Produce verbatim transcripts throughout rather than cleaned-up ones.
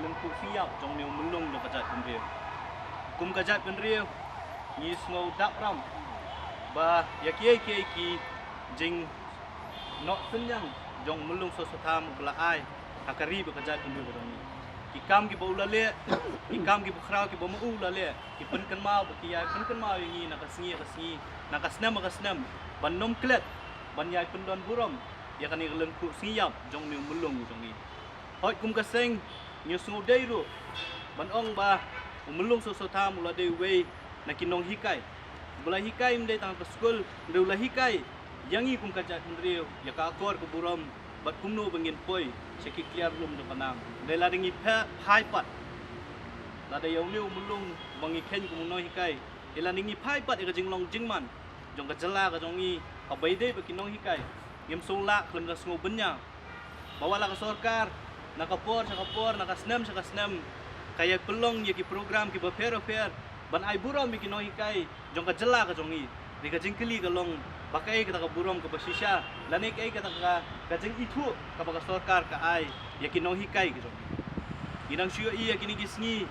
Lyngkhuh sngi ïap jong une u myllung jong ka jaitbynriew. Kum ka jaitbynriew ngi sngew dap ram ba ïa kiei kiei ki jingnoh synñiang jong u myllung Soso Tham uba la ai ha ka ri bad ka jaitbynriew ka jong ngi. Ki kam kiba u la leh, ki kam kiba khraw kiba ma u la leh, ki pynkynmaw ba ki ïai pynkynmaw ïa ngi na ka sngi ha ka sngi, na ka snem ha ka snem, ban nym klet, ban ïai pyndon burom ïa kane ka lyngkhuh sngi ïap jong une u myllung jong ngi. Hooid, kum ka seng ngi sngew dei ruh ban ong ba u myllung Soso Tham u la dei uwei na ki nonghikai. Ba la hikai ym dei tang ha ka skul, hynrei u la hikai ïa ngi kum ka jaitbynriew ïa ka akor ka burom bad kumno ba ngin poi sha ki kliar lum jong ka nam. Hynrei lada ngi pha-, phai pat, lada ïa une u myllung ba ngi kheiñ kum u nonghikai, lada ngi phai pat ïa ka jinglong jingman jong ka jylla ka jong ngi, haba ïadei bad ki nonghikai, ngim sngew lah khlem da sngew bynñiaw ba wat la ka sorkar, na ka por sha ka por, na ka snem sha ka snem, ka ïai pynlong ïa ki program kiba pher bapher ban ai burom ïa ki nonghikai jong ka jylla ka jong ngi. Hynrei ka jingkylli ka long ba kaei kata ka burom kaba shisha, lane kaei kata ka, ka jingithuh kaba ka sorkar ka ai ïa ki nonghikai ka jong ngi. Ngi dang shu ïohi ïa kine ki sngi,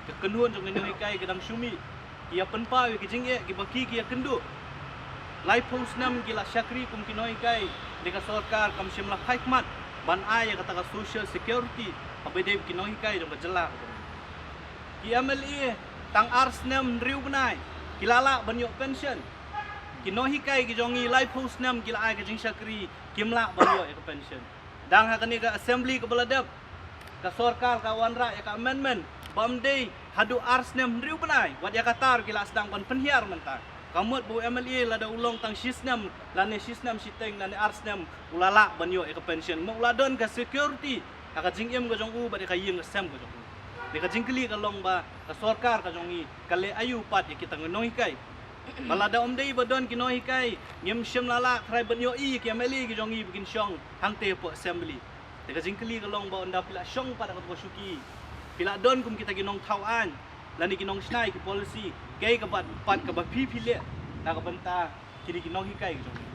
ka kynhun jong ki nonghikai ka dang shu mih, ki ïa pynpaw ïa ki jingeh kiba ki, ki ïa kynduh. Laiphew snem ki la shakri kum ki nonghikai, hynrei ka sorkar kam shym la phai khmat ban ai ïa kata ka social security haba ïadei bad ki nonghikai jong ka jylla ka jong ngi. Ki M L A tang ar snem hynriew bnai ki la lah ban ïoh pension. Ki nonghikai ki jong ngi laiphew snem ki la ai ka jingshakri, kim lah ban ïoh ïa ka pension. Dang ha kane ka assembly kaba la dep, ka sorkar ka wanrah ïa ka amendment ba ym dei haduh ar snem hynriew bnai, wat ïa kata ruh ki la sdang ban pynhiar mynta. Ka mut ba u M L A lada u long tang shi snem, lane shi snem shiteng, lane ar snem, u la lah ban ïoh ïa ka pension. Ma u la don ka security ha ka jingim ka jong u bad ïa ka ïing ka sem ka jong u. Te ka jingkylli ka long ba ka sorkar ka jong ngi ka leh aïu pat ïa kita ki nonghikai. Ba lada ym dei ba don ki nonghikai, ngim shym la lah trai ban ïohi ïa ki M L A ki jong ngi ba kin shong hangtei hapoh assembly. Te ka jingkylli ka long ba ynda phi la shong pat ha kata ka shuki, phi la don kum kita ki nongthaw aiñ lane ki nongshna ïa ki policy, kaei ka pat kaba phi phi leh na ka bynta kine ki nonghikai ki jong ngi.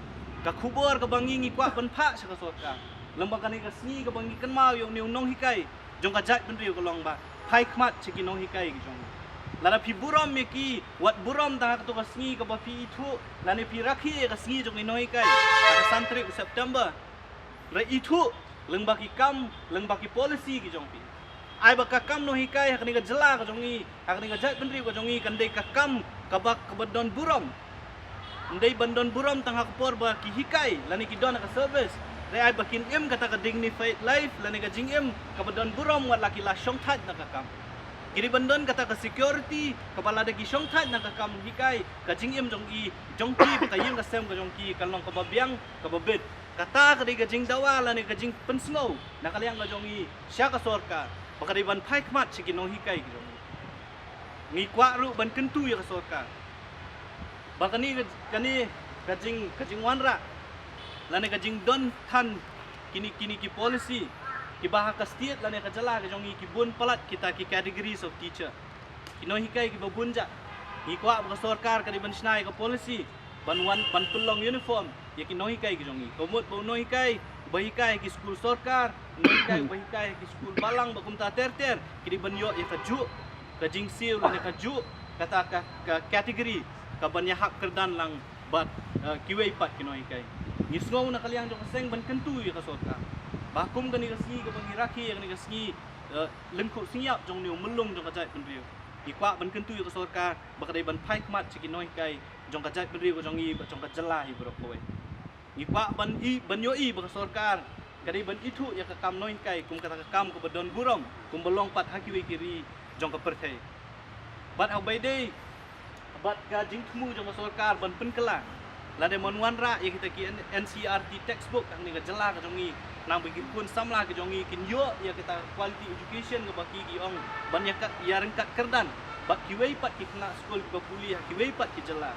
Ka khubor kaba ngi ngi kwah ban phah sha ka sorkar lyngba kane ka sngi kaba ngi kynmaw ïa une u nonghikai jong ka jaitbynriew ka long ba phai khmat sha ki nonghikai ki jong ngi. Lada phi burom ïa ki, wat burom tang ha kato ka sngi kaba phi ithuh lane phi rakhe ïa ka sngi jong ki nonghikai ha ka san tarik u September. Hynrei ithuh lyngba ki kam, lyngba ki policy ki jong phi. Ai ba ka kam nonghikai ha kane ka jylla ka jong ngi, ha kane ka jaitbynriew ka jong ngi, kan dei ka kam kaba, kaba don burom. Ym dei ban don burom tang ha ka por ba ki hikai lane ki don ha ka service. Hynrei ai ba kin im kata ka dignified life lane ka jingim kaba don burom wat la ki la shongthait na ka kam. Ki dei ban don kata ka security kaba lada ki shongthait na ka kam hikai, ka jingim jong i, jong ki, ka ïing ka sem ka jong ki kan long kaba biang, kaba bit. Kata ka dei ka jingdawa lane ka jingpynsngew na ka liang ka jong i sha ka sorkar ba ka dei ban phai khmat sha ki nonghikai ki jong i. Ngi kwah ruh ban kyntu ïa ka sorkar ba kane ka, kane ka jing, ka jingwanrah lane ka jingdon than kine, kine ki policy kiba ha ka state lane ka jylla ka jong i ki bun palat kita ki categories of teacher. Ki nonghikai kiba bun jait. Ngi kwah ba ka sorkar ka dei ban shna ïa ka policy ban wan, ban pynlong uniform ïa ki nonghikai ki jong i. Ka mut ba u nonghikai uba hikai ha ki skul sorkar, u nonghikai uba hikai ha ki skul balang bad kumta ter ter, ki dei ban ïoh ïa kajuh ka jingsiew lane kajuh kata ka, ka category kaban ïahap kyrdan lang bad, eh, kiwei pat ki nonghikai. Ngi sngew na ka liang jong ka seng ban kyntu ïa ka sorkar ba kum kane ka sngi kaba ngi rakhe ïa kane ka sngi, eh, lyngkhuh sngi ïap jong une u myllung jong ka jaitbynriew, ngi kwah ban kyntu ïa ka sorkar ba ka dei ban phai khmat sha ki nonghikai jong ka jaitbynriew ka jong i bad jong ka jylla hi baroh kawei. Ngi kwah ban i, ban ïohi ba ka sorkar ka dei ban ithuh ïa ka kam nonghikai kum kata ka kam kaba don burom kumba long pat ha kiwei ki ri jong ka pyrthei. Bad ha ba ïadei bad ka jingthmu jong ka sorkar ban pynkylla, lada mon wanrah ïa kita ki N-, N C E R T textbook hangne ka jylla ka jong ngi, nang ba ki khun samla ki jong ngi kin ïoh ïa kita quality education kaba ki, ki ong ban ïa ka, ïa ryngkat kyrdan bad kiwei pat ki khynnah skul kiba pule ha kiwei pat ki jylla.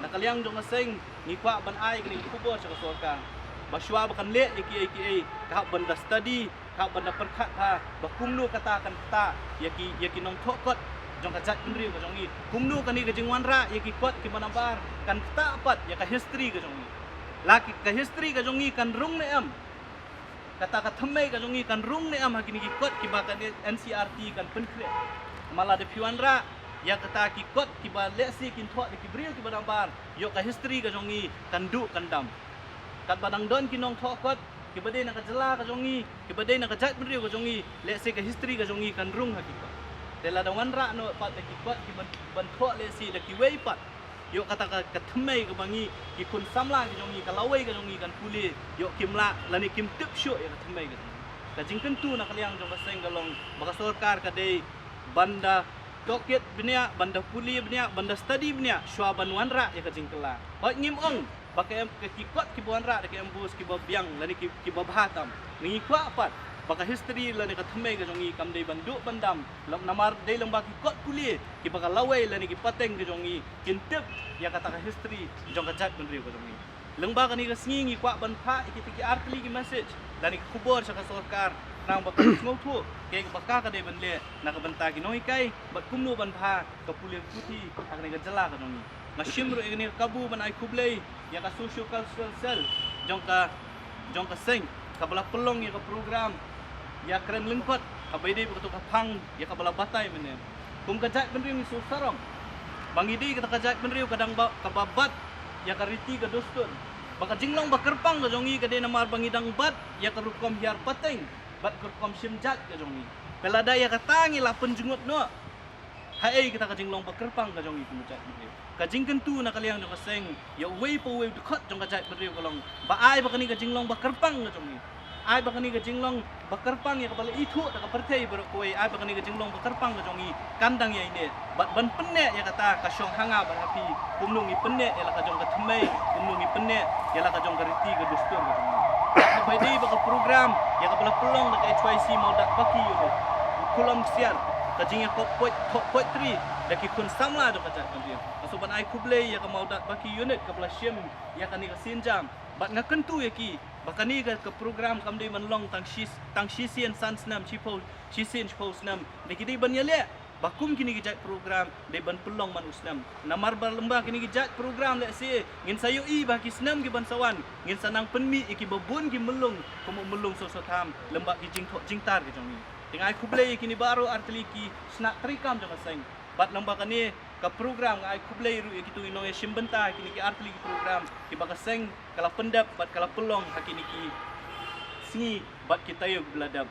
Na ka liang jong ka seng ngi kwah ban ai kane ka khubor sha ka sorkar ba shuwa ba kan leh ïa kiei kiei ka hap ban da study, ka hap ban da pyrkhat bha ba kumno kata kan ktah ïa ki, ïa ki nongthoh kot jong ka jaitbynriew ka jong i. Kumno kane ka jingwanrah ïa ki kot kiba nabar kan ktah pat ïa ka history ka jong i. La ki, ka history ka jong i kan rung ne em? Kata ka thymmei ka jong ngi kan rung ne em ha kine ki kot kiba ka N C E R T kan pynkhreh. Namar lada phi wanrah ïa kata ki kot kiba lehse kin thoh da ki briew kiba nabar, ïoh ka history ka jong ngi kan duh kan dam. Katba dang don ki nongthoh kot kiba dei na ka jylla ka jong ngi, kiba dei na ka jaitbynriew ka jong ngi, lehse ka history ka jong ngi kan rung ha ki kot. Te lada wanrah noh pat da ki kot kiba ban thoh lehse da kiwei pat, ïoh kata ka, ka thymmei kaba ngi ki khun samla ki jong ngi, ka lawei ka jong ngi kan pule, ïoh kim lah lane kim tip shuh ïa ka thymmei ka jong ngi. Ka jingkyntu na ka liang jong ka seng ka long ba ka sorkar ka dei ban da tohkit bniah, ban da pule bniah, ban da study bniah shuwa ban wanrah ïa ka jingkylla. Hooid, ngim ong ba ka em, ka ki kot kiba wanrah da ka MBOSE kiba biang lane ki, kiba bha tam. Ngi kwah pat ba ka history lane ka thymmei ka jong ngi kam dei ban duh ban dam, lam, namar dei lyngba ki kot pule kiba ka lawei lane ki pateng ka jong ngi kin tip ïa kata ka history jong ka jaitbynriew ka jong ngi. Lyngba kane ka sngi ngi kwah ban phah ïa kita ki artylli ki message lane ki khubor sha ka sorkar, khnang ba ka sngewthuh kaei kaba ka, ka dei ban leh na ka bynta ki nonghikai bad kumno ban bha ka pule puthi ha kane ka jylla ka jong ngi. Nga shim ruh ïa kane ka kabu ban ai khublei ïa ka socio cultural cell jong ka, jong ka seng, kaba la pynlong ïa ka program ïakren lyngkot kaba ïadei bad kato ka phang ïa kaba la batai mynne. Kum ka jaitbynriew ngi sngewsarong ba ngi dei kata ka jaitbynriew ka dang ba, kaba bat ïa ka riti ka dustur, ba ka jinglong ba kyrpang ka jong ngi ka dei namar ba ngi dang bat ïa ka rukom hiar pateng bad ka rukom shim jait ka jong ngi. Phi la da ïa kata ngi la pynjngut noh. Haei kata ka jinglong ba kyrpang ka jong ngi kum ka jaitbynriew? Ka jingkyntu na ka liang jong ka seng ïa uwei pa uwei u dkhot jong ka jaitbynriew ka long ba ai ba kane ka jinglong ba kyrpang ka jong ngi, ai ba kane ka jinglong ba kyrpang ïa kaba la ithuh da ka pyrthei baroh kawei, ai ba kane ka jinglong ba kyrpang ka jong ngi kan dang ïaineh bad ban pynneh ïa kata ka shong ha nga bad ha phi, kumno ngi pynneh ïa la ka jong ka thymmei, kumno ngi pynneh ïa la ka jong ka riti ka dustur ka jong ngi. Kaba ïadei bad ka program ïa kaba la pynlong da ka H Y C Mawdat Baki Unit, u Khulom Ksiar, ka jingïakop poet-, thoh poetry da ki khun samla jong ka jaitbynriew. Nga sngewbha ban ai khublei ïa ka Mawdat Baki Unit kaba la shim ïa kane ka sienjam. Bad nga kyntu ïa ki ba kane ka, ka program kam dei ban long tang shi, tang shisien san snem, shiphew, shisien shiphew snem. Dei ki dei ban ïaleh ba kum kine ki jait program dei ban pynlong man u snem. Namar ba lyngba kine ki jait program lehse ngin sa ïohi ba ki snem ki ban sa wan ngin sa nang pynmih ïa kiba bun ki myllung, kum u myllung Soso Tham, lyngba ki jingthoh jingtar ki jong ngi. Te nga ai khublei ïa kine baroh artylli ki shnat treikam jong ka seng. Bad lyngba kane ka program nga ai khublei ruh ïa kito ki nongïashim bynta kine ki artylli ki program kiba ka seng ka la pyndep bad ka la pynlong ha kine ki sngi bad ki taïew kiba la dep.